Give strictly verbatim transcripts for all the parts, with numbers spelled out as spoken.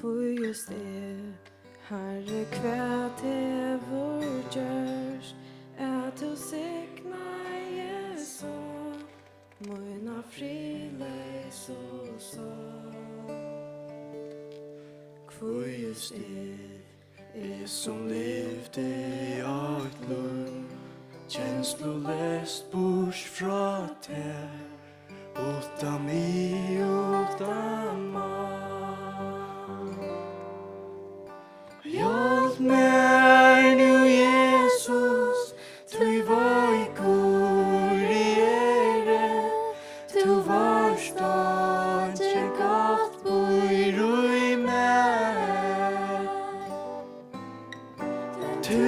Hví júst eg, Harri, hvat hevur gjørt, at tú signaði so mína friðleysu sál? Hví júst eg, eg sum livdi eitt lív, kensluleyst burt frá tær, uttan mig, uttan mál. Hjálp mær nú, Jesus, tí veikur eg eri, tú veitst, einki gott býr í mær. Tú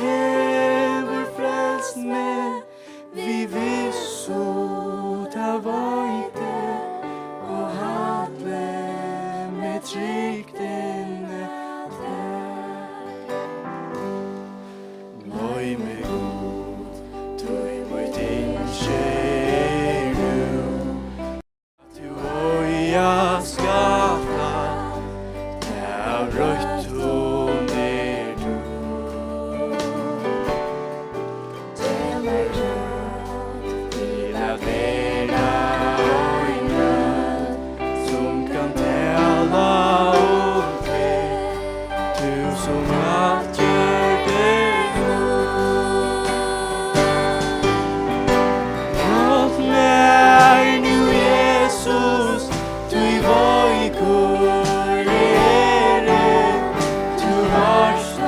hevur frelst meg við vissu, tað veit eg, og halli meg trygt inn at tær. Leið meg, Gud, tí mítt ynski er nú, at tú eiga skalt alt, tað av røttum er tú. Gev mær krafti til at vera ein rødd, sum kann tala um teg, tú sum alt gjørdi nú. Hjálp mær nú, Jesus, tí veikur eg eri, tú veitst,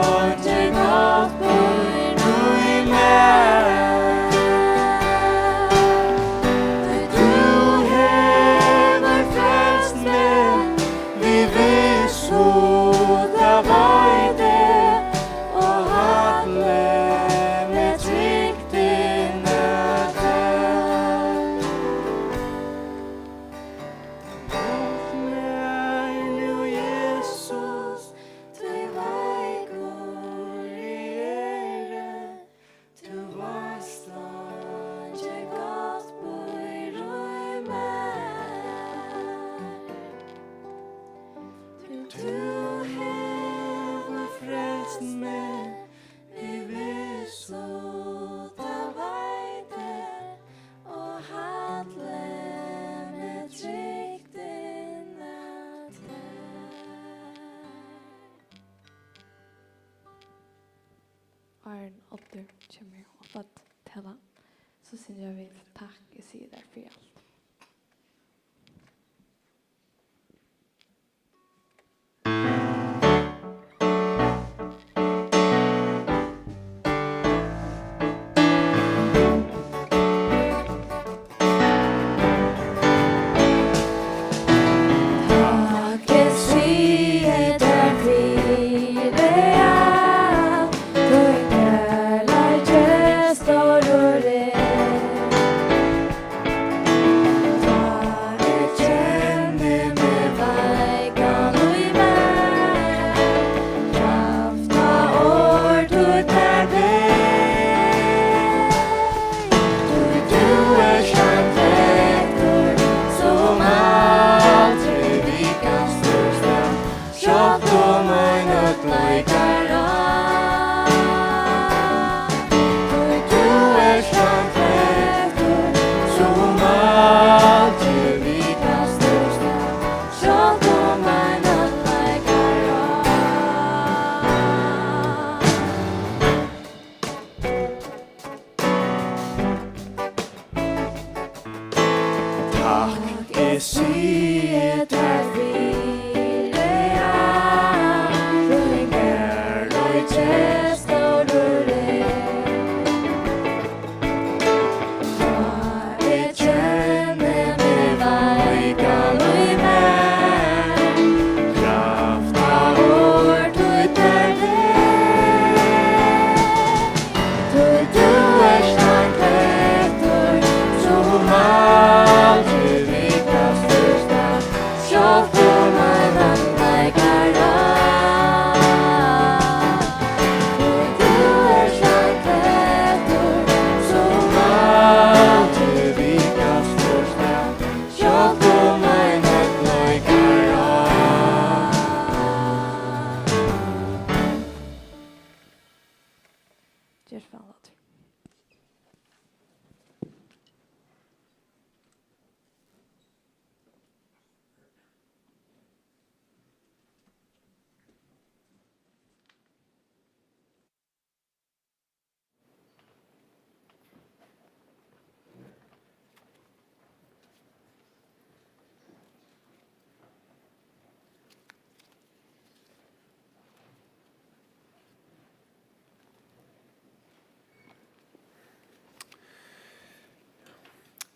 einki gott býr í mær. Tú hevur frelst meg við vissu, tað veit eg, og halli meg trygt inn at tær. Hjálp mær nú, Jesus, tí veikur eg eri, tú veitst, einki gott býr í mær. Tú hevur frelst meg við vissu, tað veit eg, og halli meg trygt inn at tær. Áðrenn Oddur kemur upp at tala, so syngja vit Takk, eg sigi tær fyri alt. Takk, eg sigi tær fyri alt, tín kærleiki stórur er. Tá eg kenni meg veikan í mær, krafta orð títt tær ber. Tí tú ert ein vektur, sum aldri við kanst trúgvast, sjálvt um ein ógn leikar á. Tí tú ert ein vektur, sum aldri við kanst trúgvast, sjálvt um ein ógn leikar á. Takk, eg sigi tær fyri alt. Ger so væl, Látur.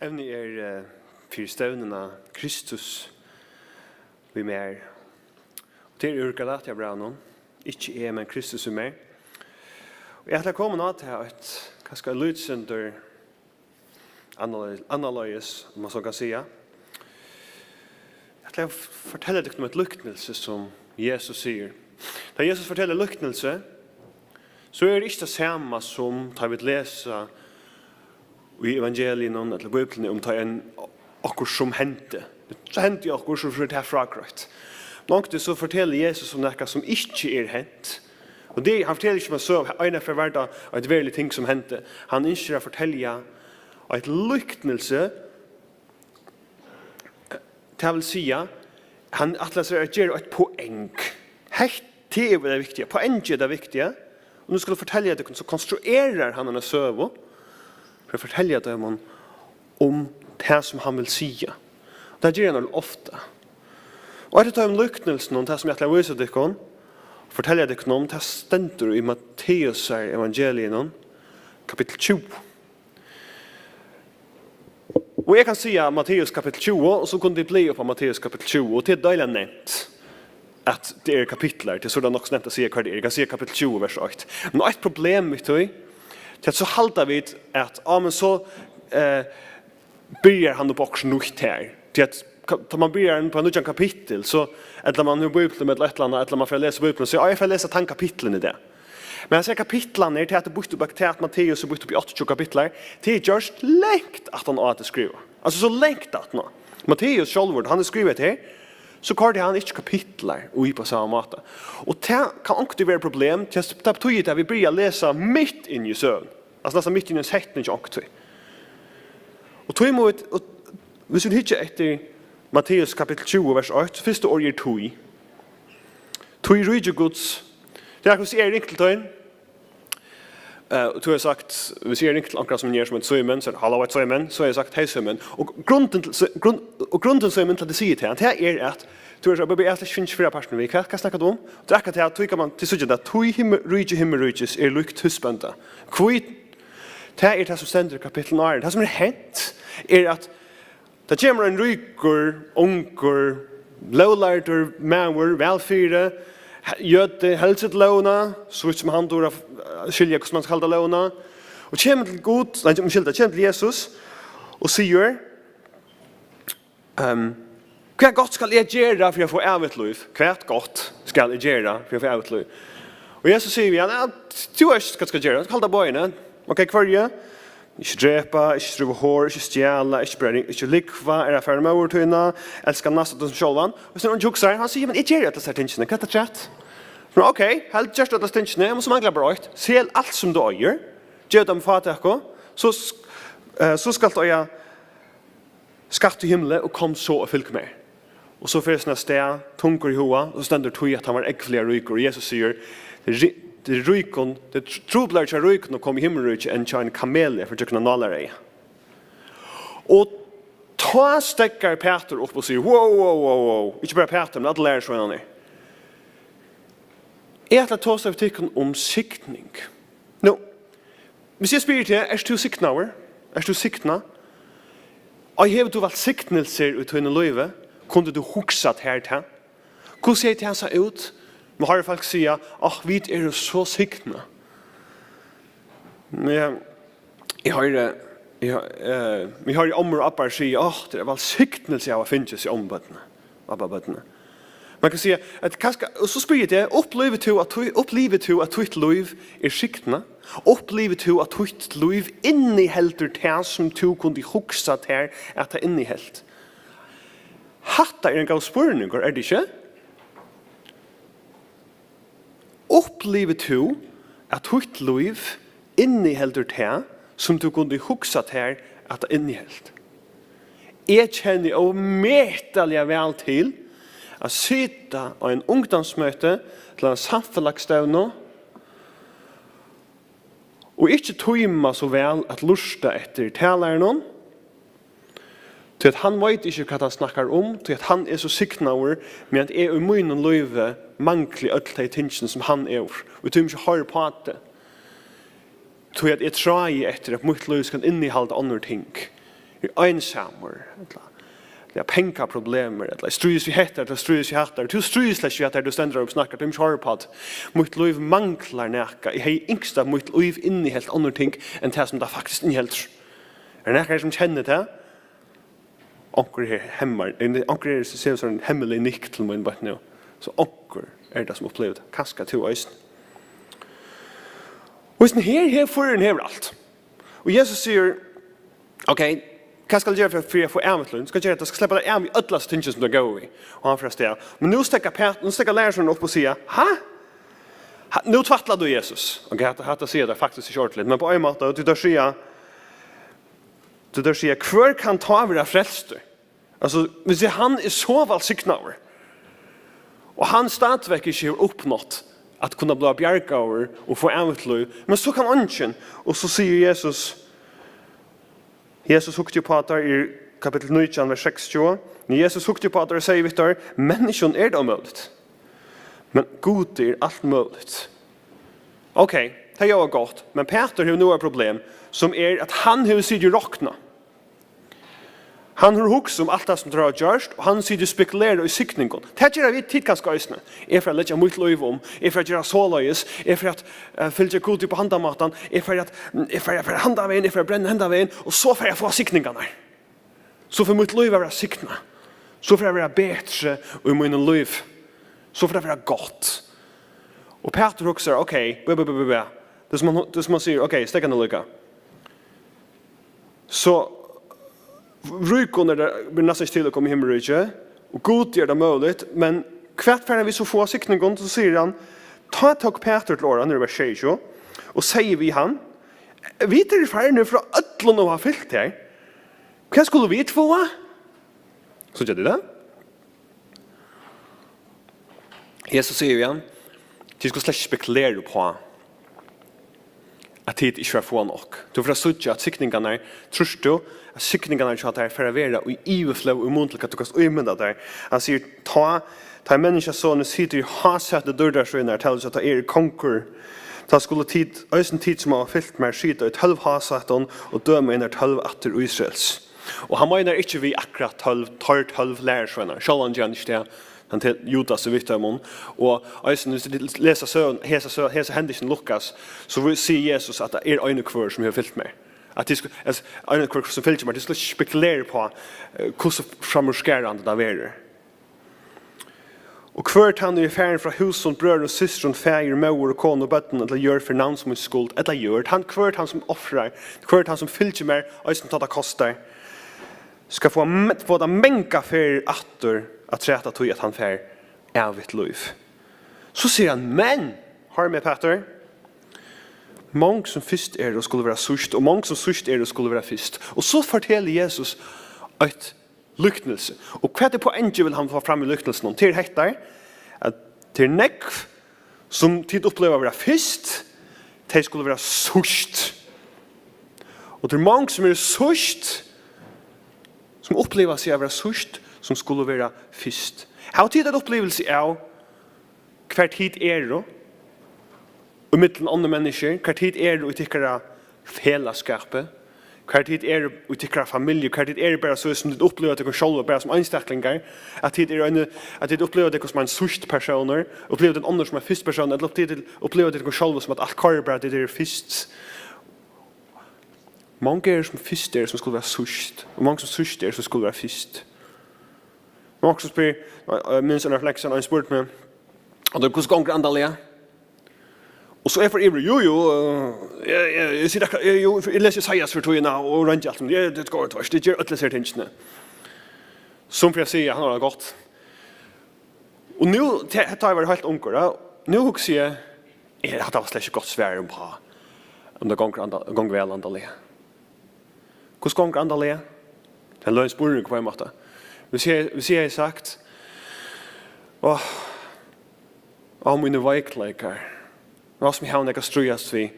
Evnið er, eh, fyri stevnuna Kristus í mær. Og tað er úr Galatiabrævinum, ikki eg, men Kristus í mær. Og eg ætli at koma inn á tað eitt, kanska eitt lítið sindur annarleiðis, annarleiðis, um man so kann siga. Eg ætli at f-, fortelja tykkum um eitt líknilsi sum Jesus sigur. Tá Jesus fortelur líknilsi, so er tað ikki tað sama sum tá vit lesa í evangeliunum ella Bíbliuni um tá ein okkurt sum hendi. So hendi okkurt, so er tað frágreitt. Men onkuntíð so fortelur Jesus um nakað sum ikki er hent. Og tað, hann fortelur ikki um ein søgu, einaferð var tað eitt veruligt ting sum hendi. Hann ynskir at fortelja eitt líknilsi, tað vil siga, hann ætlar sær at gera eitt poeng. Hetta er tað viktiga. Poengið er tað viktiga. Og nú skal eg fortelja tykkum, so konstruerar hann eina søgu fyri at fortelja teimum um tað, sum hann vil siga. Og tað ger hann ofta. Og eitt av teimum líknilsunum, tað sum eg ætli at vísa tykkum, fortelja tykkum um, tað stendur í Matteusar evangeliinum, kapittul tjúgu. Og eg kann siga Matteus kapittul tjúgu, og so kunnu tit blaða upp á Matteus kapittul tjúgu, og tað er deiliga nemt at tað eru kapitlar, tað er so nokk so nemt at siga hvat tað er. Eg kann siga kapittul tjúgu, vers eitt. Men eitt problem við tí, tað er at so halda vit at, á, men so, eh, byrjar hann upp okkurt nýtt her. Tí at ka-, tá man byrjar inn á nýggjan kapittul, so, ella man hevur Bíbliuna ella eitt ella annað, ella man fer at lesa Bíbliuna, so, á, eg fer at lesa tann kapittulin í dag. Men hesi kapitlarnir, tað at tað er býtt upp, tað at Matteus er býtt upp í áttaogtjúgu kapitlar, tað er gjørt langt aftan á at tað er skrivað. Altso, so langt aftan á. Matteus sjálvur, hann hevur skrivað hetta her, so koyrdi hann ikki kapitlar í á sama máta. Og tað kann onkuntíð vera eitt problem, tí at tað betýðir, at vit byrja at lesa mitt inn í søguna. Altso, næstan mitt inn í ein setning onkuntíð. Og tí má vit, og, hvis vit hyggja eftir Matteus kapittul tjúgu, vers eitt, so fyrsta orðið er tí. Tí ríki Guds. Tað er akkurát, eg ringi til tín. Eh, og tú hevur sagt, hvis eg ringi til onkran sum er sum eitur Símun, so er tað, "Halló, eg eiti Símun." So hevði eg sagt, "Hey, Símun." Og grundin til, so, grund, og grundin, Símun, til at eg sigi tað, tað er at, tú hevur sagt, "Bubbi, eg havi slett ikki fingið fyrra partin við. Hvat, hvat snakkar tú um?" Og tað er akkurát tað, at tí kann man, tí síggja tað, tí himmel, ríki himmalríkis er líkt húsbónda. Hví? Tað er tað, sum stendur í kapitlinum áðrenn. Tað, sum er hent, er at tað kemur ein ríkur, ungur, lóglærdur maður, væl fyri, he-, jødi, heldur seg til lógina, so vítt sum hann dugir at, eh, skilja, hvussu man skal halda lógina, og kemur til Gud, nei, umskylda, kemur til Jesus og sigur, ehm, "Hvat gott skal eg gera fyri at fáa ævigt lív? Hvat gott skal eg gera fyri at fáa ævigt lív?" Og Jesus sigur við hann, "Ja, tú veitst hvat tú skalt gera, tú skalt halda boðini." Ok, hvørji? "Ikki drepa, ikki skrúva hor, ikki stjala, ikki bera ring, ikki lúgva, æra faðir og móður tína, elska næsta tín sum sjálvan." Og so hann hugsar, hann sigur, "Men eg geri øll hesi tingini, hvat er afturat?" Men ok, hann hevur gjørt øll hesi tingini, men so manglar bara eitt. "Sel alt sum tú eigur, gev teimum fátæku, so sk-, eh, so skalt tú eiga skatt í himli, og kom so og fylg mær." Og so fer hann avstað, tungur í huga, og so stendur, tí at hann var ógvuliga ríkur. Og Jesus sigur, "Tað er rí-, tað er ríkum, tað er tr-, trupulleiki hjá ríkum at koma í himmiríkið enn hjá einum kameli at fara gjøgnum eitt nálareygað." Og tá steðgar Pætur upp og sigur, "Wow, wow, wow, wow." Ikki bara Pætur, men allir lærisveinarnir. Eg ætli at tosa við tykkum um signing. Nú, hvis eg spyr teg, "Ert tú signaður? Ert tú signað? Og hevur tú valt signilsir í tínum lívi? Kundi tú hugsað tær tað?" Hvussu hevði tað sæð út? Man hoyrir fólk siga, "Áh, vit eru so signað." Men eg, eg hoyri, eg, eh, eg hoyri ommur og abbar siga, "Áh, tað er vælsignilsi at hava fingið seg ommubørnini, abbabørnini." Man kann siga, at kanska, og so spyr eg teg, upplivir tú at tú, upplivir tú at títt lív er signað? Upplivir tú at títt lív inniheldur tað sum tú kundi hugsað tær at tað innihelt? Hatta er ein góður spurningur, er tað ikki? Upplivir tú at títt lív inniheldur tað, sum tú kundi hugsað tær, at tað inniheldur. Eg kenni ómetaliga væl til at sita á ein ungdómsmøti til ein samfelagsstevnu og ikki tíma so væl at lurta eftir talaranum, tí at hann veit ikki, hvat hann snakkar um, tí at hann er so signaður, meðan eg í mínum lívi mangli øll tey tingini, sum hann hevur, og eg tími ikki at hoyra upp á tað. Tí at eg trái eftir, at mítt lív skal innihalda onnur ting. Eg eri einsamur, ella, ella pengaproblemir, ella eg stríðist við hetta, ella stríðist við hatta. Tú stríðist slett við hatta, tú stendur og snakkar, tú ert ikki horvpáll. Mítt lív manglar nakað. Eg hevði ynskt, at mítt lív innihelt onnur ting enn tað, sum tað faktiskt inniheldur. Er nakar her, sum kennir tað? Onkur her hemmar, onkur her sum sigur sovorðið hemmeligt nikk til mín beint nú. So onkur er tað, sum upplivir tað. Kanska tú eisini. Og hesin her, her førurin hevur alt. Og Jesus sigur, ok, hvat skal eg gera fyri, fyri at fáa av mítt lív? Skal eg gera, skal sleppa tær av við øll hasi tingini, sum tú er góður við? Og hann fer avstað. Men nú steðgar Pætur, nú steðga lærisveinarnir upp og siga, ha? Ha, nú tvætlar tú, Jesus. Ok, hatta, hatta siga teir faktiskt ikki ordentligt, men á ein máta, og teir siga, teir siga, hvør kann tá vera frelstur? Altso, hvis hann er so vælsignaður, og hann stadigvæk ikki hevur uppnátt at kunna blíva bjargaður og fáa ævigt lív, men so kann eingin, og so sigur Jesus, Jesus hugdi upp á teir í kapittul nítjan, vers seksogtjúgu, men Jesus hugdi upp á teir og segði við teir, menniskjum er tað ómøguligt, men Gudi er alt møguligt. Ok, tað ljóðar gott, men Pætur hevur nú eitt problem, sum er, at hann hevur sitið og roknað. Hann hevur hugsað um alt tað, sum teir hava gjørt, og hann situr og spekulerar í signingum. Tað gera vit, tit kanska eisini. Eg fari at leggja mítt lív um, eg fari at gera soleiðis, eg fari at, eh, fylgja Gudi upp á handan mátan, eg fari at, eg fari, eg fari handan vegin, eg fari at brenna hendan vegin, og so fari eg at fáa signingarnar. So fer mítt lív at vera signað. So fer at vera betri í mínum lív. So fer at vera gott. Og Pætur hugsar, ok, bæ, bæ, bæ, bæ, bæ. Tað er sum hann, tað er sum hann sigur, ok, steðga nú líka. So ríkum er tað, ber næstan ikki til at koma í himmalríki, og Gudi er tað møguligt, men hvat fara vit so fáa signingum? So sigur hann, tá tók Pætur til orða, hann er í vers sjeyogtjúgu, og segði við hann, vit eru farnir frá øllum og hava fylgt tær. Hvat skulu vit fáa? Síggja tit tað? Jesus sigur við hann, tit skulu slett ikki spekulera upp á, at tit ikki fara at fáa nokk. Tú fert at síggja, at signingarnar, trýrt tú, at signingarnar hjá tær fara at vera í yvirflóð í mun til, hvat tú kanst ímynda tær. Hann sigur, tá, tá ið Menniskjusonur situr í hásæti dýrdar sínar, tað vil siga, tá eg eri kongur, tá skulu tit, eisini tit, sum hava fylgt mær, sita í tólv hásætum og døma hinar tólv ættir Ísraels. Og hann meinar ikki við akkurát tólv, teir tólv lærisveinar, sjálvandi ger hann ikki tað, hann tel Judas við teimum. Og eisini, hvis tit lesa søgun, hesa søgun, hesa hendingina í Lukas, so vil, sigur Jesus, at tað er ein og hvør, sum hevur fylgt mær. At tit sku-, at ein og hvør, sum fylgir mær, tit skulu ikki spekulera upp á, eh, hvussu framúrskarandi tað verður. Og hvør tann, ið er farin frá húsum, brøðrum, systrum, faðir, móður og konu, børnum, ella jørð fyri navns míns skuld, ella jørð, hann, hvør tann, sum ofrar, hvør tann, sum fylgir mær, eisini tá tað kostar, skal fáa me-, fáa tað manga ferðir aftur, afturat av tí, at hann fær ævigt lív. So sigur hann, men, hoyr meg, Pætur, mong sum fyrst eru, skulu vera síðst, og mong sum síðst eru, skulu vera fyrst. Og so fortelur Jesus eitt líknilsi. Og hvat er poengið, vil hann fáa fram í líknilsinum? Til hetta, at til nógv, sum tit uppliva at vera fyrst, tey skulu vera síðst. Og til mong, sum eru síðst, sum uppliva seg at vera síðst, sum skulu vera fyrst. Hava tit eitt upplivilsi av, hvar tit eru, ímillum onnur menniskju, hvar tit eru í tykkara felagsskapi, hvar tit eru í tykkara familju, hvar tit eru bara so, sum tit uppliva tykkum sjálvar, bara sum einstaklingar, at tit eru eini, at tit uppliva tykkum sum ein síðst persónur, uppliva tit onnur sum ein fyrst persónur, ella tit uppliva tykkum sjálvar sum at alt koyrir bara, tit eru fyrst. Mong eru sum fyrst eru, sum skulu vera síðst, og mong sum síðst eru, sum skulu vera fyrst. Nokk sum spyr, eh, eh, minst ein refleksjon, ein spurdi meg, og tað, hvussu gongur andaliga? Og so eg fór yvir, jú, jú, eh, eg, eg, eg sigi akkurát, eg, jú, eg lesi Jesajas fyri tíðina og royndi alt, men eg, tað gongur tvørst, eg geri øll hesi her tingini. Sum fyri at siga, hann hevur tað gott. Og nú, te-, tá eg var heilt ungur, ja, nú hugsi eg, eg, hatta var slett ikki gott svar um, ha. um tað gongur, anda, gongur væl andaliga. Hvussu gongur andaliga? Tað er ein løgin spurningur á ein máta. Hvis eg, hvis eg hevði sagt, á, á mínir veikleikar, á sum eg havi nakað at stríðast við,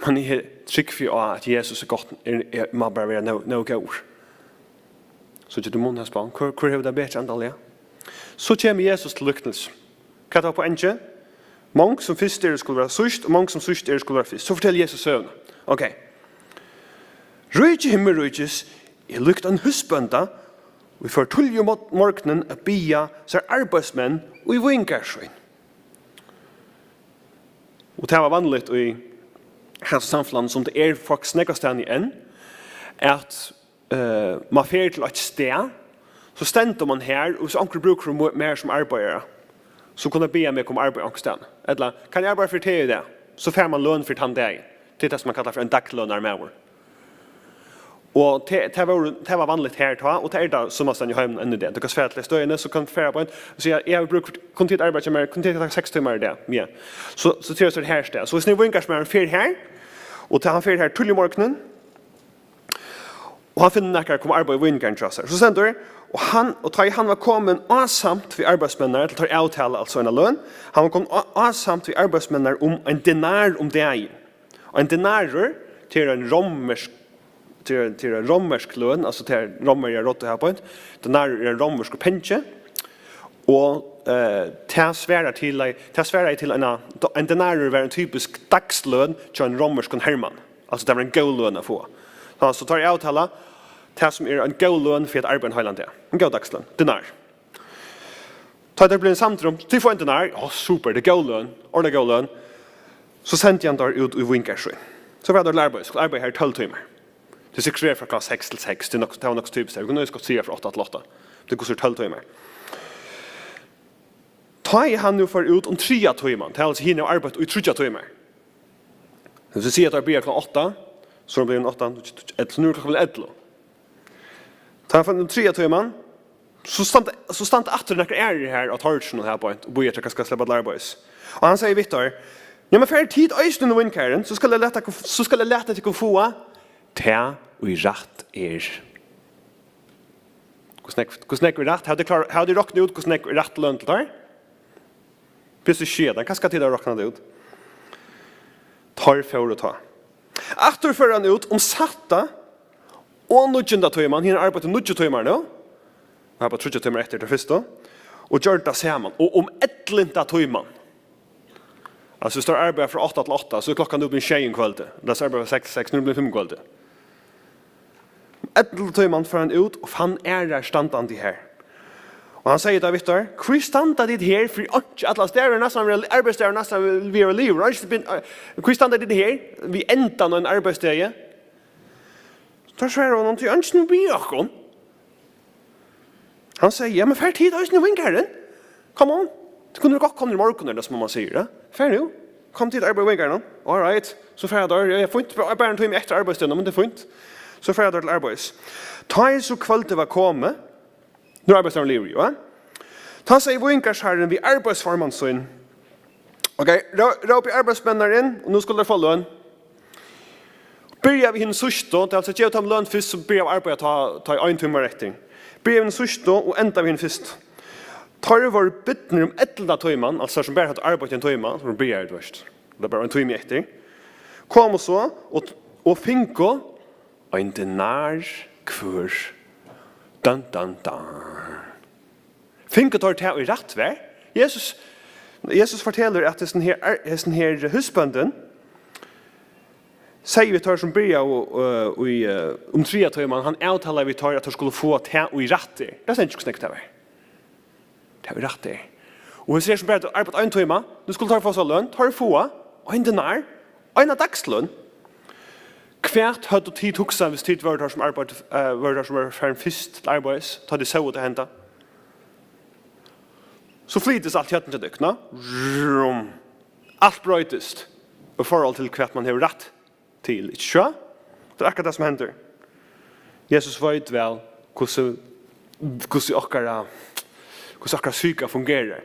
men eg trúgvi á, at Jesus er gott, er, er, má bara vera nóg, nóg góður. So ger tú mun, Hespan. Hvør, hvør hevur tað betri andaliga? So kemur Jesus til líknilsi. Hvat var poengið? Mong sum fyrst eru, skulu vera síðst, og mong sum síðst eru, skulu vera fyrst. So fortelur Jesus søguna. Ok. Ríki himmiríkis er líkt ein húsbónda, ið fór tíðliga um mor-, morgunin at biðja sær arbeiðsmenn í víngarð sín. Og tað var vanligt í hesum samfelagnum, sum tað er faktiskt nógvastaðni enn, at eh, man fer til eitt stað, so stendur man har, og hvis onkur brúkar mo-, meg sum arbeiðara, so kunnu tey biðja meg koma arbeiða onkustaðni. Ella, kann eg arbeiða fyri teg í dag? So fær man løn fyri tann dagin. Tað er tað, sum man kallar fyri ein daglønarmaður. Og tað, tað var, tað var vanligt har tá, og tað er tað summastaðni í heiminum enn í dag. Tú kanst fara til støðina, so kanst fara beint og siga, eg havi brúk fyri, kunnu tit arbeiða hjá mær, kunnu tit taka seks tímar í dag? Ja. So, so tað er so har stað. So hvis nú víngarðsmaðurin fer har, og tá hann fer har tíðliga um morgunin, og hann finnur nakrar koma arbeiða í víngarðin hjá sær. So stendur, og hann, og tá ið hann var komin ásamt við arbeiðsmenninar, ella teir avtala, altso eina løn, hann var komin á-, ásamt við arbeiðsmenninar um ein denar um dagin. Ein denarur, tað er ein rómversk, tað er, tað er ein rómversk løn, altso tað er Rómverjar ráddu har beint. Denarur er ein rómverskur pengi, og, eh, tað svarar til, tað svarar til eina, ein denarur var ein typisk dagsløn hjá ein rómverskum hermann. Altso, tað var ein góð løn at fáa. Tá, so teir avtala tað, sum er ein góð løn fyri at arbeiða ein heilan dag. Ein góð dagsløn, denar. Tá teir blíva samdir um, tit fáa ein denar, ja, super, tað er góð løn, ordiliga góð løn. So sendi hann teir út í víngarð sín. So fara teir til arbeiðis, skulu arbeiða har í tólv tímar. Tað er sikkurt frá klokkan seks til seks, tað er nokk, tað var nokk so typiskt. Vit kunnu eisini gott siga frá átta til átta. Tað er hvussu er tólv tímar. Tá ið hann nú fór út um triðja tíman, tað er altso, hinir hava arbeitt í tríggjar tímar. Hvis vit siga, at teir byrja klokkan átta, so er tað blivið átta, ellivu, nú er klokkan blivin ellivu. Tá hann fór út um triðja tíman, so standa, so standa aftur nakrir aðrir har á torginum her beint og bíða eftir, hvat skal sleppa til arbeiðis. Og hann sigur við teir, ja, men farið tit eisini inn í víngarðin, so skal eg lata tykkum, so skal eg lata tykkum fáa tað, ið rætt er. Hvussu nógv, hvussu nógv er rætt? Hava tit klár, hava tit roknað út, hvussu nógv er rætt løn til teir? Fyrst í sjetan, kanska tit hava roknað tað út. Teir fóru tá. Aftur fór hann út um sætta og níggjunda tíman, hinir arbeiddu níggju tímar nú. Og har var tríggjar tímar eftir til fyrstu. Og gjørdu tað saman. Og um ellivta tíman. Altso, hvis teir arbeiða frá átta til átta, so er klokkan nú blivin sjey um kvøldið. Lat okkum arbeiða frá seks til seks, nú er blivin fimm um kvøldið. Ellivta tíman fór hann út og fann aðrar standandi har. Og hann segði tá við teir, hví standa tit her fyri einki, allan staðin er næstan, arbeiðsdagurin næstan við at vera liðugur, einki bin-, eh, hví standa tit her við endan á einum arbeiðsdegi? Teir svaraðu honum, tí eingin vil biðja okkum. Hann segði, ja, men farið tit eisini í víngarðin. Come on. Tit kunnu gott koma í morgun, er tað sum man sigur, ja? Far nú. Kom tit arbeiða í víngarðinum. All right. So fara teir, ja, ja, fínt, bara, bara ein tíma eftir arbeiðsdegnum, men tað er fínt. So fara teir til arbeiðis. Tá ið so kvøldið var komið, nú er arbeiðsdagurin liðugur, ja? Tá segði víngarðsharrin við arbeiðsformann sín, ok, ró-, rópið arbeiðsmenninar inn, og nú skulu teir fáa løn. Byrja við hinum síðstu, tað er altso, gev teimum løn fyrst, so byrja at arbeiða, tá, tá ið ein tími er eftir. Byrja við hinum síðstu og enda við hinum fyrstu. Teir vóru bidnir um ellivta tíman, altso, teir sum bara høvdu arbeitt ein tíma, sum byrjaðu, tú veist, tað er bara ein tími eftir. Komu so og, og fingu ein denar hvør. Dan, dan, dan. Fingu teir tað, ið rætt var? Jesus, Jesus fortelur, at hesin her, hesin her húsbóndin segði við teir, sum byrjaðu, øh, í, øh, um triðja tíman, hann avtalaði við teir, at teir skulu fáa tað, ið rætt er. Tað stendur ikki, hvussu nógv tað var. Tað, ið rætt er. Og hesir her, sum bara høvdu arbeitt ein tíma, nú skulu teir fáa so løn, teir fáa ein denar, eina dagsløn. Hvat høvdu tit hugsað, hvis tit vóru teir, sum arbeiddu, eh, vóru teir, sum vóru farin fyrst til arbeiðis, tá tit sóu tað henda? So flytist alt hjørnið hjá tykkum, ná? Vrum. Alt broytist í forhold til, hvat man hevur rætt til, ikki so? Tað er akkurát tað, sum hendir. Jesus veit væl, hvussu, hvussu okkara, hvussu okkara psyka fungerar.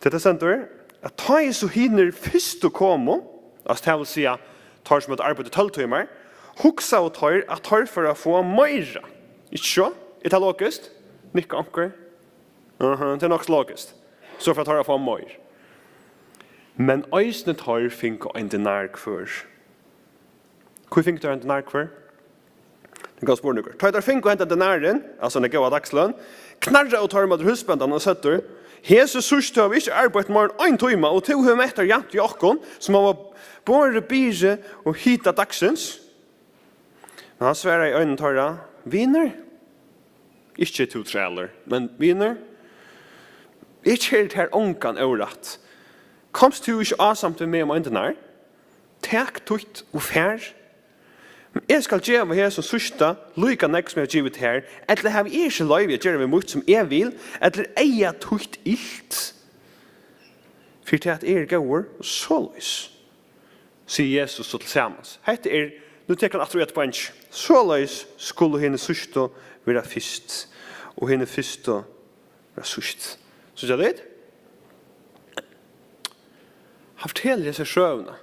Tað stendur, at tá ið so hinir fyrstu komu, Altso, tað vil siga, teir sum høvdu arbeitt í tólv tímar, hugsaðu teir, at teir fóru at fáa meira. Ikki so? Er tað logiskt? Nikka onkur? Aha, tað er nokk so logiskt. So fóru teir at fáa meir. Men eisini teir fingu ein denar hvør. Hví fingu teir ein denar hvør? Tað er ein góður spurningur. Tá ið teir fingu henda denarin, altso eina góða dagsløn, knarraðu teir móti húsbóndanum og søgdu: "Hesi síðstu hava ikki arbeitt meir enn ein tíma, og tú hevur mett teir javnt við okkum, sum hava borið byrði og hita dagsins." Men hann svaraði einum teirra: "Vinur, ikki tú trælur, men vinur, eg geri tær ongan órætt. Komst tú ikki ásamt við meg um ein denar? Tak títt og far. Men eg skal geva hesum síðsta líka nógv, sum eg havi givið tær. Ella havi eg ikki loyvi at gera við mítt, sum eg vil? Ella er eyga títt ilt, fyri tað at eg eri góður?" Og soleiðis sigur Jesus so til samans. Hetta er, nú tekur hann aftur í eitt poeng. "Soleiðis skulu hini síðstu vera fyrst, og hini fyrstu vera síðst." Síggja tit? Hann fortelur hesa søguna.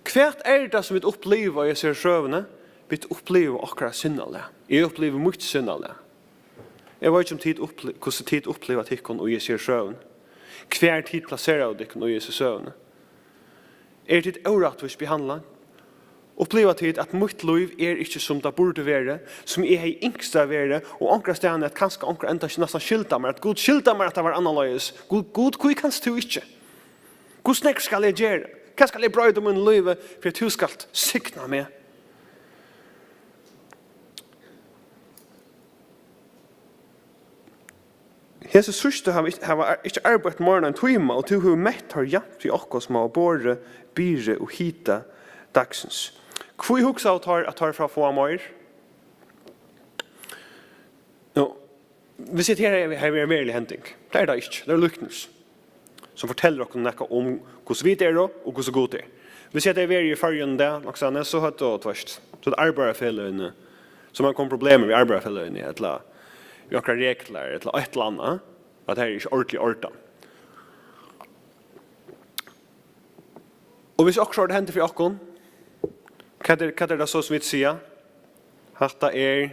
Hvat er tað, sum vit uppliva í hesi søguni? Vit uppliva okkara sinnalag. Eg upplivi mítt sinnalag. Eg veit ikki, um tit uppli-, hvussu tit uppliva tykkum í hesi søguni. Hvar tit plaseraðu tykkum í hesi søguni. Eru tit órættvíst behandlað? Uppliva tit, at mítt lív er ikki, sum tað burdi verið, sum eg hevði ynskt at verið, og onkrastaðni, at kanska onkur enntá næstan skyldar mær, at Gud skyldar mær, at tað var annarleiðis? Gud, Gud, hví kanst tú ikki? Hvussu nógv skal eg gera? Hvat skal eg broyta í mínum lívi, fyri at tú skalt signa meg? Hesi síðstu hava ikki, hava ikki arbeitt meira enn ein tíma, og tú hevur mett teir javnt við okkum, sum hava borið byrði og hita dagsins. Hví hugsaðu teir, at teir fara at fáa meir? Nú, hvis hetta her er, her er verulig hending, tað er tað ikki, tað er líknus, sum fortelur okkum nakað um, hvussu vit eru og hvussu Gud er. Hvis hetta hevði verið í Føroyum í dag, nokk so, so høvdu, tú veist, so arbeiðarfeløgini, so man kom problemir við arbeiðarfeløgini, ella við onkrar reglur, ella eitt ella annað, at tað er ikki ordiliga í ordan. Og hvis okkurt hendir fyri okkum, hvat er, hvat er tað so, sum vit siga? Hatta er,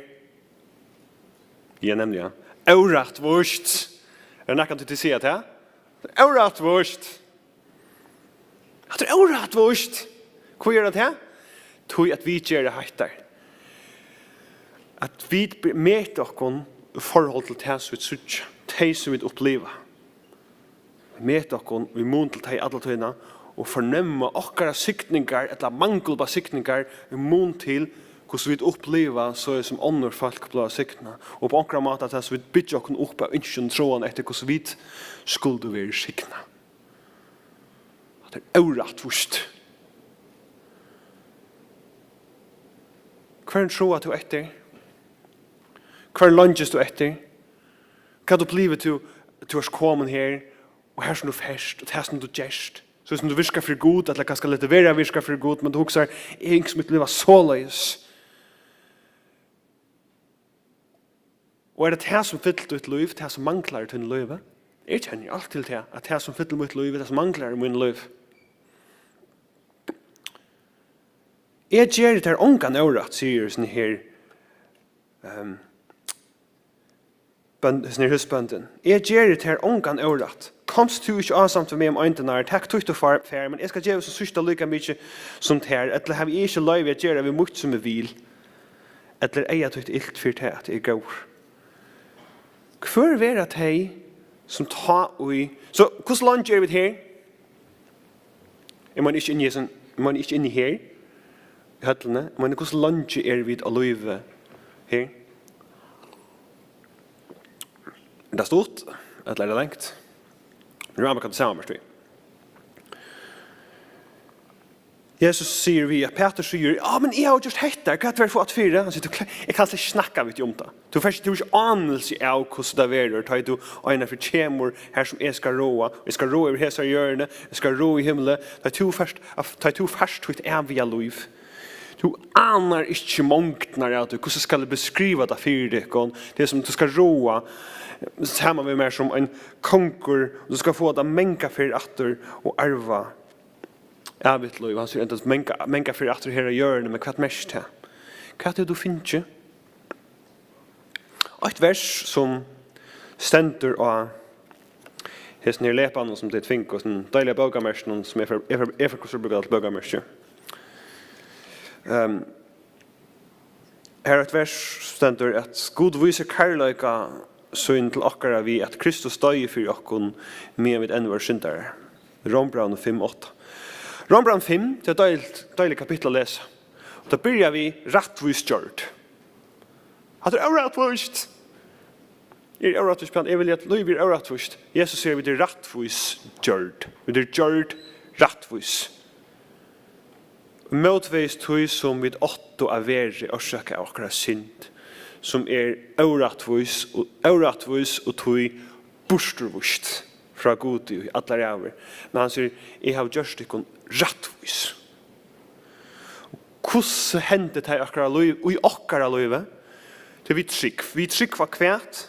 ja, nemliga, órættvíst. Er nakað, tit siga tað? Órættvíst. Hatta er órættvíst. Hví er tað tað? Tí at vit gera hattar. At vit be-, meta okkum í forhold til tað, sum vit síggja, tey, sum vit uppliva. Meta okkum í mun til tey alla tíðina og fornema okkara signingar ella mangul á signingar í mun til, hvussu vit uppliva, so sum onnur fólk blíva signað. Og á onkran máta tað, sum vit byggja okkum upp av ynskjum, tráan eftir, hvussu vit skuldu verið signað. Hatta er órættvíst. Hvørjum tráar tú eftir? Hvørjum leingist tú eftir? Hvat upplivir tú, tú ert komin her, og her sum tú fert, og tað sum tú gert? So sum tú virkar fyri Gud, ella kanska letur vera at virka fyri Gud, men tú hugsar: "Eg ynski mítt lív var soleiðis." Og er tað tað, sum fyllir títt lív, tað, sum manglar í tínum lívi? Eg kenni alt til tað, at tað, sum fyllir mítt lív, er tað, sum manglar í mínum lívi. "Eg geri tær ongan órætt", sigur hesin her, ehm, bónd-, hesin her húsbóndin. "Eg geri tær ongan órætt. Komst tú ikki ásamt við meg um ein denar, tak títt og far, far, men eg skal geva hesum síðsta líka mikið sum tær, ella havi eg ikki loyvi at gera við mítt, sum eg vil? Ella er eyga títt ilt fyri tað, at eg er góður?" Hvør verða tey, sum tá í, so, hvussu leingi eru vit her? Eg meini ikki inni í hesum, eg meini ikki inni her í høllini. Eg meini, hvussu leingi eru vit á lívi her? Er tað stutt, ella er tað langt? Nú er tað sama, veitst tú. Jesus sigur við, at Pætur sigur: "Ja, men eg havi gjørt hetta, hvat var tað fyri?" Hann sigur: "Tú kla-, eg kann slett ikki snakka við teg um tað. Tú fært, tú hevur ikki ánilsi av, hvussu tað verður, tá ið tú einaferð kemur har sum eg skal ráða, og eg skal ráða yvir hesari jørðini, eg skal ráða í himli, tá ið tú fært, tá ið tú fært títt æviga lív. Tú ánar ikki mongdirnar av tí, hvussu skal eg beskriva tað fyri tykkum, tað sum tú skal ráða saman við mær sum ein kongur, og tú skal fáa tað manga ferð aftur og arva." ævigt lív. Hann sigur enda manga, manga ferð aftur her á jørðini, men hvat merkir tað? Hvat hevur tú fingið? Eitt vers sum stendur á hesum her lepanum sum tit fingu, hesum deiliga bókamerkinum sum eg fer, eg fer, eg fer hvussu brúka til bókamerki. Ehm, Her er eitt vers stendur at Gud vísir kærleika sín til okkara við at Kristus doyði fyri okkum, meðan vit enn vóru syndarar. Rómbrævinum fimm átta. Rómbrævinum fimm, tað er deiligt, deiligt kapittul at lesa. Og tað byrjar við rættvísgjørd. Hatta er órættvíst. Er órættvíst, men eg vil at lív er órættvíst. Jesus sigur, at vit eru rættvísgjørd. Vit eru gjørd rættvís. Mótvegis tí, sum vit áttu at verið, orsakað av okkara synd, sum er órættvís og, órættvís og tí burturvíst frá Gudi í allar ævir. Men hann sigur, eg havi gjørt tykkum rættvís. Hvussu hendi tað í okkara lív, í okkara lívi? Tí vit trúgv, vit trúgva hvat?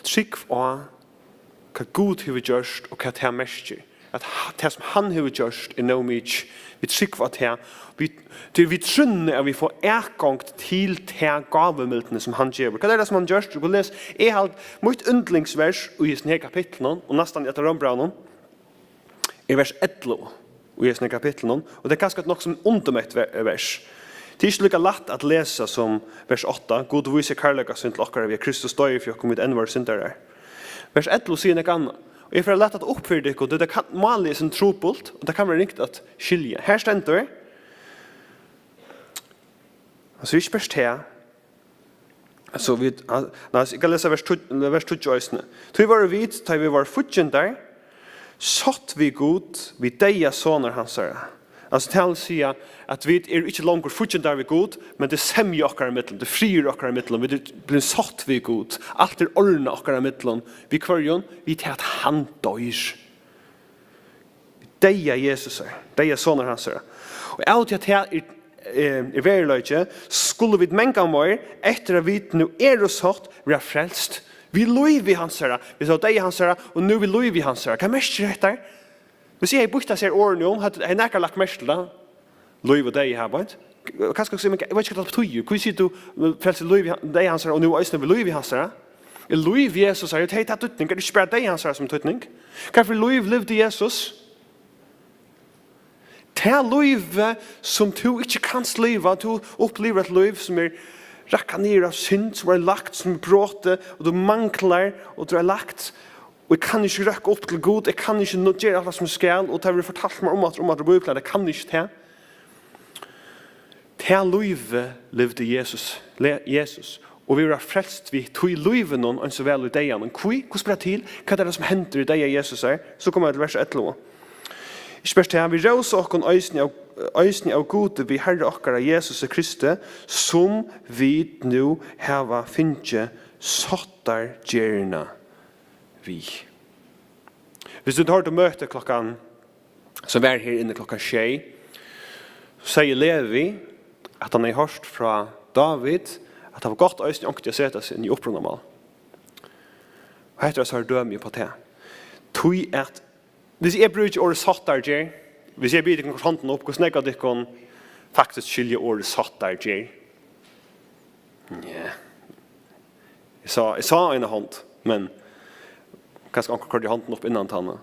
Trúgv á, hvat Gud hevur gjørt og hvat tað merkir. At ha-, tað, sum hann hevur gjørt, er nóg mikið. Vit trúgva á tað. Vit, tí vit trúnna, at vit fáa atgongd til ta gávumildina, sum hann gevur. Hvat er tað, sum hann gjørt? Tú kann lesa, eg haldi, mítt yndlingsvers í hesum her kapitlinum, og næstan í øllum Rómbrævinum, er vers ellivu í hesum kapitlinum, og tað er kanska eitt nokk sum undirmett ve-, vers. Tað er ikki líka lætt at lesa sum vers átta, Gud vísir kærleika sín til okkara við at Kristus doyði fyri okkum, vit enn vóru syndarar. Vers ellivu sigur nakað annað. Og eg fer at lata tað upp fyri tykkum, tí tað kann, málið er sum trupult, og tað kann vera ringt at skilja. Her stendur, altso, ikki bert her, So vit, nei, eg kann lesa vers tíggju, vers tíggju eisini. Tí vóru vit, tá vit vóru fíggindar, sátt við Gud, við deyða sonar hansara. Altso, tað vil siga, at vit eru ikki longur fíggindar við Gud, men tað er semja okkara millum, tað er friður okkara millum, vit eru blivin sátt við Gud. Alt er ordnað okkara millum, við hvørjum? Við tað, at hann doyr. Deyða Jesusar, deyða sonar hansara. Og av tí at tað er, eh, er veruleiki, skulu vit mangan meir, eftir at vit nú eru sátt, vera frelst við lívi hansara. Vit sóu deyða hansara, og nú við lívi hansara. Hvat merkir hetta? Hvis eg hevði býtt hesi her orðini um, hevði, hevði nakar lagt merki til tað? Lív og deyði her, beint. Kanska siga, men eg veit ikki, hvat tað betýðir. Hví sigur tú, frelst við lívi, deyða hansara, og nú eisini við lívi hansara? Er lív Jesusar, hevur tað týdning? Er tað ikki bara deyði hansara sum týdning? Hvat fyri lív livdi Jesus? Tað lívið sum tú ikki kanst liva, tú upplivir eitt lív sum er rakkað niður av synd, sum er lagt, sum er brotið, og tú manglar, og tú er lagt, og eg kann ikki røkka upp til Gud, eg kann ikki nú gera alt tað sum eg skal, og tað verður fortalt mær um aftur, um aftur í Bíbliuni, eg kann ikki tað. Tað lívið livdi Jesus, le-, Jesus, og vit verða frelst við tí lívinum, eins og væl í deyðanum. Hví? Hvussu ber tað til? Hvat er tað, sum hendir í deyða Jesusar? So koma vit til vers ellivu. Ikki bert tað, vit rósa okkum eisini av, eisini av Gudi við Harra okkara Jesusi Kristi, sum vit nú hava fingið sáttargerðina við. Hvis tú hoyrdi møtið klokkan, sum var her inni klokkan sjey, segði Levi, at hann hevði hoyrt frá Dávid, at tað var gott eisini onkuntíð at seta seg inn í upprunamál. Og hetta er so eitt dømi upp á tað. Tí at, hvis eg brúki orðið sáttargerð, hvis eg biði tykkum hvørt hondina upp, hvussu nógv av tykkum faktiskt skilja orðið sáttargerð? Ja. Eg sá, eg sá eina hond, men kanska onkur koyrdi hondina upp innan tanna.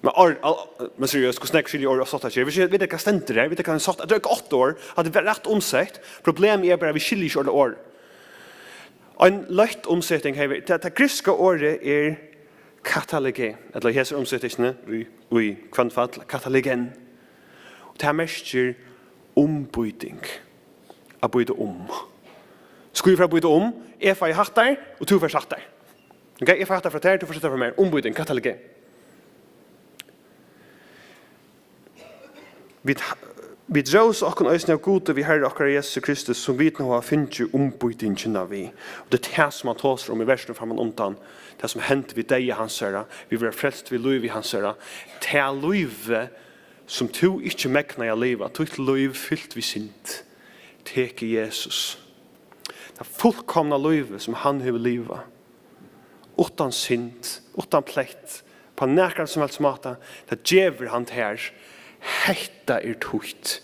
Men orð, al-, men seriøst, hvussu nógv skilja orð av sáttargerð? Vit, vit vita hvat stendur her, vit vita hvat ein sátt, tað er eitt gott orð, hatta er rætt umsett. Problemið er bara, at vit skilja ikki orðið orð. Ein løtt umseting hevur, tað, tað grikska orðið er katalege, ella í hesi umsetingini, í, í hvønn fall, kataligen. Og tað merkir umbýting. At býta um. Skulu vit fara at býta um? Eg fái hattar, og tú fært hattar. Ok, eg fái hattar frá tær, tú fært hattar frá mær. Umbýting, katalege. Vit, vit rósa okkum eisini av Gudi við Harra okkara Jesusi Kristi, sum vit nú hava fingið umbýtingina við. Og tað er tað, sum hann tosar um í versinum framman undan. Tað, sum hendi við deyða hansara, vit verða frelst við lívi hansara. Tað lívið, sum tú ikki megnaði at liva, títt lív fylt við synd, tekur Jesus. Tað fullkomna lívið, sum hann hevur livað. Uttan synd, uttan plett, Upp á nakran sum helst máta, tað gevur hann tær. Hetta er títt.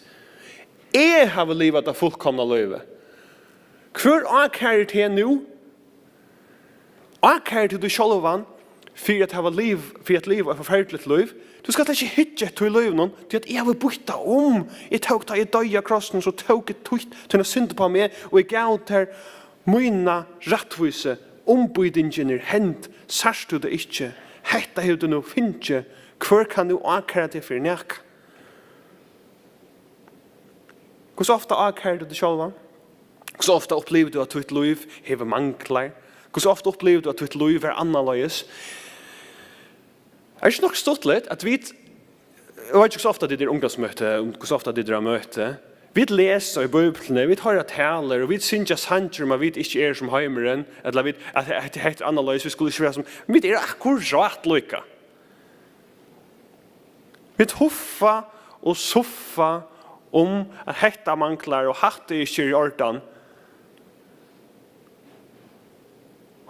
Eg havi livað tað fullkomna lívið. Hvør ákærir teg nú? Ákærir tú teg sjálvan fyri at hava liv, fyri at liva eitt forferdiligt lív? Tú skalt ikki hyggja eftir tí lívinum, tí at eg havi býtt tað um. Eg tók tað, eg doyði á krossinum, so tók eg títt, tína synd upp á meg, og eg gav tær mína rættvísi. Umbýtingin er hend, sært tú tað ikki? Hetta hevur tú nú fingið. Hvør kann nú ákæra teg fyri nakað? Hvussu ofta ákærir tú teg sjálvan? Hvussu ofta upplivir tú, at títt lív hevur manglar? Hvussu ofta upplivir tú, at títt lív er annarleiðis? Er ikki nokk stuttligt, at vit, eg veit ikki, hvussu ofta tit eru ungdómsmøti, um hvussu ofta tit eru á møti. Vit lesa í Bíbliuni, vit hoyra talur, og vit syngja sangir um, at vit ikki eru sum heimurin, ella vit, at he-, hetta, hetta er annarleiðis, vit skulu ikki vera sum, men vit eru akkurát líka. Vit huffa og suffa um, at hetta manglar, og hatta er ikki í ordan.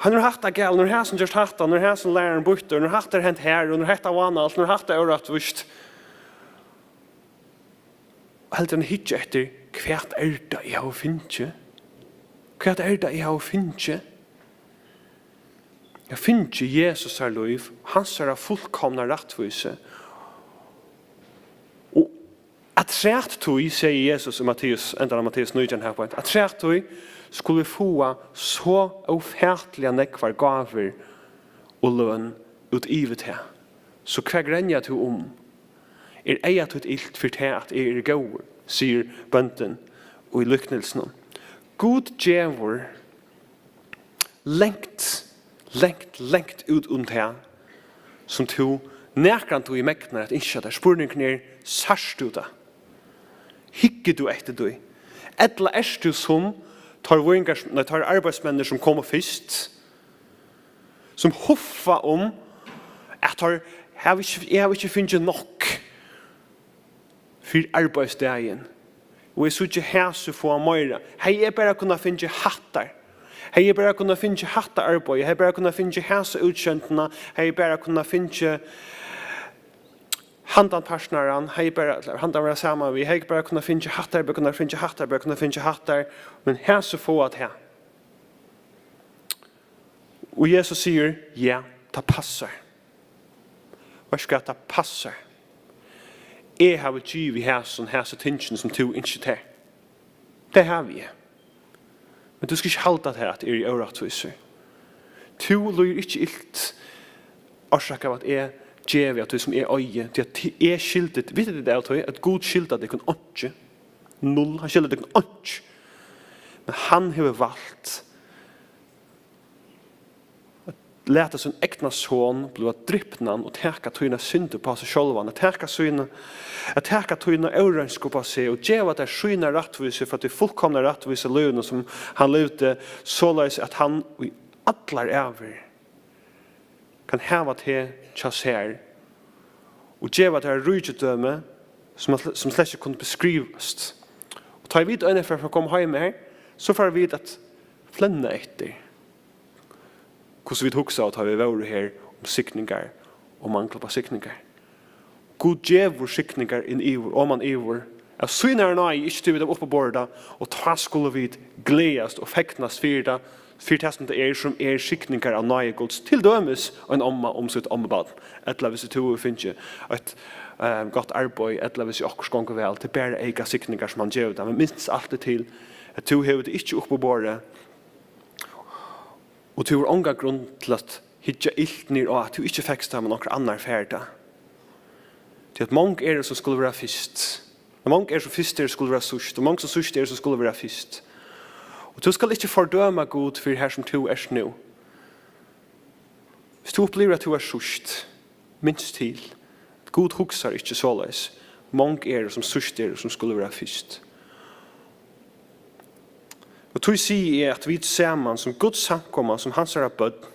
Hann hevur hatta galið, nú er hasin gjørt hatta, nú er hasin lærarin býttur, nú er hatta er hent her, og nú er hetta vánaligt, nú er hatta órættvíst. Heldur enn at hyggja eftir, hvat er tað, eg havi fingið? Hvat er tað, eg havi fingið? Eg havi fingið Jesusar lív, hansara fullkomna rættvísi. Og afturat tí, sigur Jesus í Matteus, endan av Matteus nítjan, har beint, afturat tí skulu vit fáa so ófatiliga nógvar gávur og løn út yvir tað. So hvat grenjar tú um? Er eyga títt ilt fyri tað, at eg eri góður, sigur bóndin í líknilsinum. Gud gevur langt, langt, langt út um tað, sum tú nakrantíð megnar at ynskja tær. Spurningurin er, sært tú tað? Hyggur tú eftir tí? Ella ert tú sum teir víkingar, nei, teir arbeiðsmenninir, sum komu fyrst, sum huffa um, at teir hava ikki, eg havi ikki fingið nokk fyri arbeiðsdagin. Og eg síggi hasi fáa meira. Hevði eg bara kunnað fingið hattar. Hevði eg bara kunnað fingið hatta arbeiðið. Hevði eg bara kunnað fingið hasa útsjóndina. Hevði eg bara kunnað fingið handan partnaran. Hevði eg bara, ella handan vera saman við. Hevði eg bara kunnað fingið hattar, bara kunnað fingið hattar, bara kunnað fingið hattar. Men hasi fáa tað. Og Jesus sigur, ja, tað passar. Veitst tú hvat, tað passar. Eg havi givið hasum, hasi tingini, sum tú ynskir tær. Tað havi eg. Men tú skal ikki halda tær, at eg eri órættvísur. Tú líður ikki ilt, orsakað av at eg gevi av tí, sum eg eigi. Tí at eg skyldi, vita tit av tí, at Gud skyldar tykkum einki. Null, hann skyldar tykkum einki. Men hann hevur valt at lata sín egna son bliva dripnan og taka tína synd upp á seg sjálvan, at taka sína, at taka tína óreinsku upp á seg og geva tær sína rættvísi frá tí fullkomna rættvísa lívinum, sum hann livdi, soleiðis at hann í allar ævir kann hava teg hjá sær og geva tær ríkidømi, sum, sum slett ikki kundi beskrivast. Og tá ið vit einaferð fara at koma heim her, so fara vit at flenna eftir, hvussu vit hugsaðu, tá vit vóru her, um signingar og mangla upp á signingar. Gud gevur signingar inn yvir, oman yvir, av sínari náði, ikki tí vit hava uppiborið tað, og tá skulu vit gleðast og fegnast fyri tað, fyri tað sum tað er, sum er signingar av náði Guds. Til dømis ein omma um sítt ommubarn, ella hvis tú hevur fingið eitt, eh, gott arbeiði, ella hvis okkurt gongur væl, tað er bara eyka signingar sum hann gevur tær. Men minst altíð til, at tú hevur tað ikki uppiborið, og tú hevur onga grund til at hyggja ilt niður á, at tú ikki fekst tað, men onkur annar fær tað. Tí at mong eru, sum skulu vera fyrst. Men mong eru, sum fyrst eru, skulu vera síðst, og mong, sum síðst eru, sum skulu vera fyrst. Og tú skalt ikki fordøma Gud fyri har, sum tú ert nú. Hvis tú upplivir, at tú ert síðst, minst til, at Gud hugsar ikki soleiðis. Mong eru, sum síðst eru, sum skulu vera fyrst. Og tí sigi eg, at vit saman, sum Guds samkoma, sum hansara børn,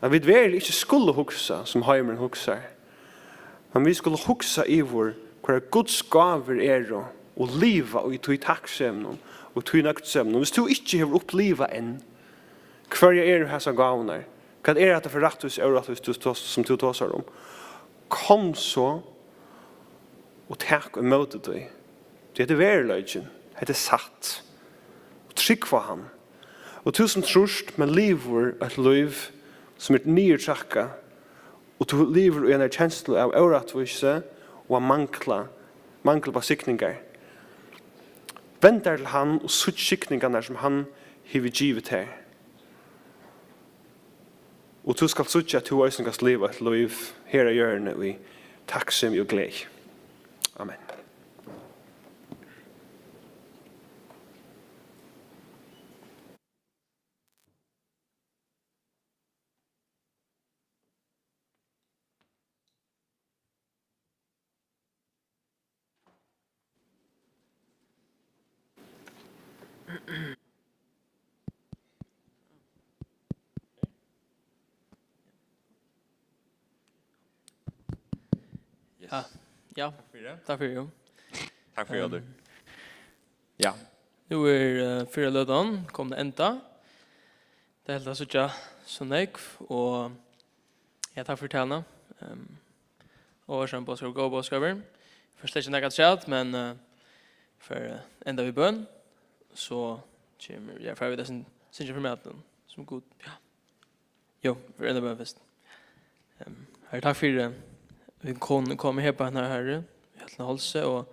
at vit veruliga ikki skulu hugsa, sum heimurin hugsar, men vit skulu hugsa yvir, hvørjar Guds gávur eru, og liva í tí takksemnum og tí nøgdsemnum. Hvis tú ikki hevur upplivað enn, hvørjar eru hasar gávurnar? Hvat er hetta fyri rættvísi, órættvísi, tú tos-, sum tú tosar um? Kom so og tak ímóti tí. Tí hetta er veruleikin. Hetta er satt. Og trúgv á hann. Og tú sum trýrt, men livir eitt lív, sum er niðurtrakkað, og tú livir í eini kenslu av órættvísi og av mangla, mangla á signingar, vend tær til hann og síggj signingarnar, sum hann hevur givið tær. Og tú skalt síggja, at tú eisini kanst liva eitt lív her á jørðini í takksemi og gleði. Amen. Ja, ja. Takk fyri. Takk fyri, jú. Takk fyri, Oddur. Ehm, ja. Nú er, eh, fyrra løtan komin at enda. Tað er heilt at síggja so nógv, og ja, takk fyri taluna. Ehm, og Ørjan, boðskapur, góður boðskapur. Fyrst leggi eg nakað afturat, men, eh, fyrst, eh, enda við bøn, so kemur, ja, fara vit at syn-, syngja fyri matin, sum Gud, ja. Jú, vit enda bøn fyrst. Ehm, Harri, takk fyri, eh, vit kunnu koma her beint nú, Harri, í Høllinahálsi, og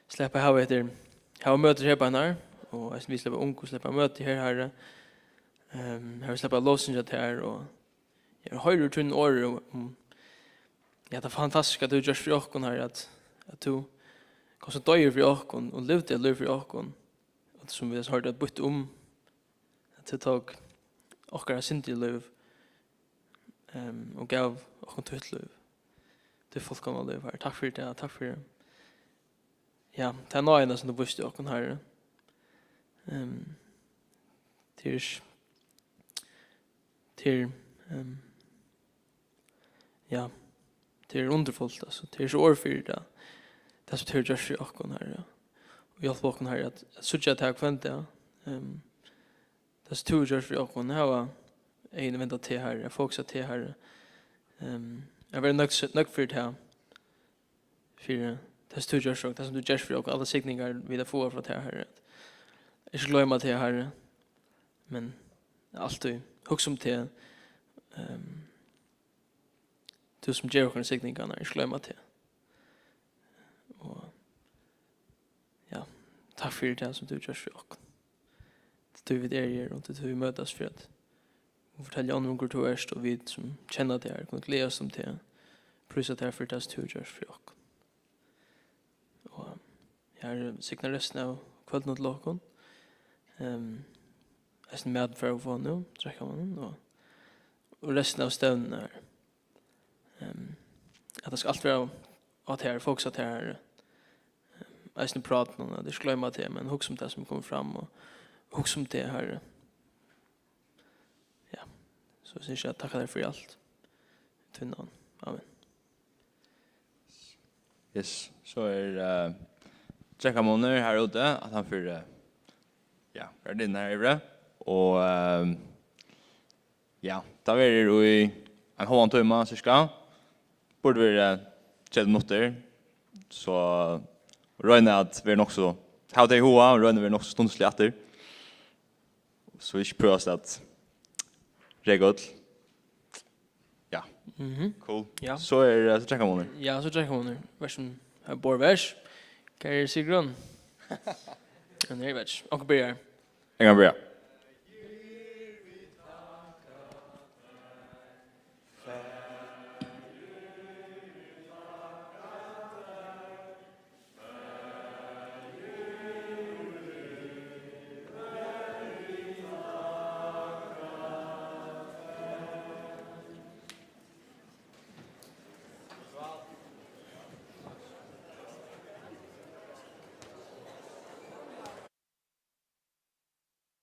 sleppa at hava eftir, hava møtir her beint nú, og eisini vit sleppa, ungu sleppa møti her, Harri. Ehm, Harri, sleppa at lovsyngja tær, og eg hoyri úr tínum orði um, um, ja, tað fantastiska, tú hevur gjørt fyri okkum, Harri, at, at tú komst og doyði fyri okkum, og livdi eitt lív fyri okkum, og sum vit hoyrdu, at bytta um, at tú tók okkara syndiga lív, ehm, og gav okkum títt lív, títt fullkomna lív, Harri. Takk fyri tað, takk fyri, ja, tað er náðina, sum tú vísti okkum, Harri. Ehm, tað er, tað er, ehm, ja, tað er undurfult, altso. Tað er so orð fyri tað, tað, sum tú hevur gjørt fyri okkum, Harri, ja. Og hjálp okkum, Harri, at, at síggja tað hvønn dag. Ehm, tað, sum tú hevur gjørt fyri okkum, hava eyguni vend á teg, Harri, at fokusera á teg, Harri. Ehm, at vera nøgd, nøgd fyri tað, fyri tað, sum tú gjørdi fyri okkum, tað, sum tú gert fyri okkum, allar signingar, vit hava fingið frá tær, Harri. Ikki gloyma teg, Harri, men altíð hugsa um teg. Ehm, tú, sum gevur okkum signingarnar, ikki gloyma teg. Og, ja, takk fyri tað, sum tú gjørdi fyri okkum. Tað er tí, vit eru her, og tað er tí, vit møtast, fyri at og fortelja onnur um, hvør tú ert, og vit, sum kenna teg, kunnu gleðast um teg, prísa tær fyri tað, sum tú hevur gjørt fyri okkum. Og, Harri, signa restina av kvøldinum til okkum. Ehm, eisini matin, vit fara at fáa nú, drekkamunnin, og, og restina av stevnuni, Harri. Ehm, at tað skal alt vera á tær, fokus á tær, Harri. Ehm, eisini í prátinum, at ikki gloyma teg, men hugsa um tað, sum er komið fram, og hugsa um teg, Harri. Ja. So eg sigi, takka tær fyri alt. Í tínum navni. Amen. Yes. So er, eh, drekkamunnin her úti, at hann fer, eh, ja, gardinuna her yviri. Og, eh, ja, tað verður í ein hálvan tíma, cirka. Burdi verið, eh, tretivu minuttir. So royna at vera nokk so, hava tað í huga, og royna at vera nokk so stundislig aftur. So vit ikki prøva at reka øll. Ja. Mhm. Cool. Ja. So er, eh, so drekkamunnin. Ja, so drekkamunnin. Vær so, her er borðvers. Hvar er Sigrun? Hann er, eg veit ikki. Onkur byrjar. Eg kann byrja.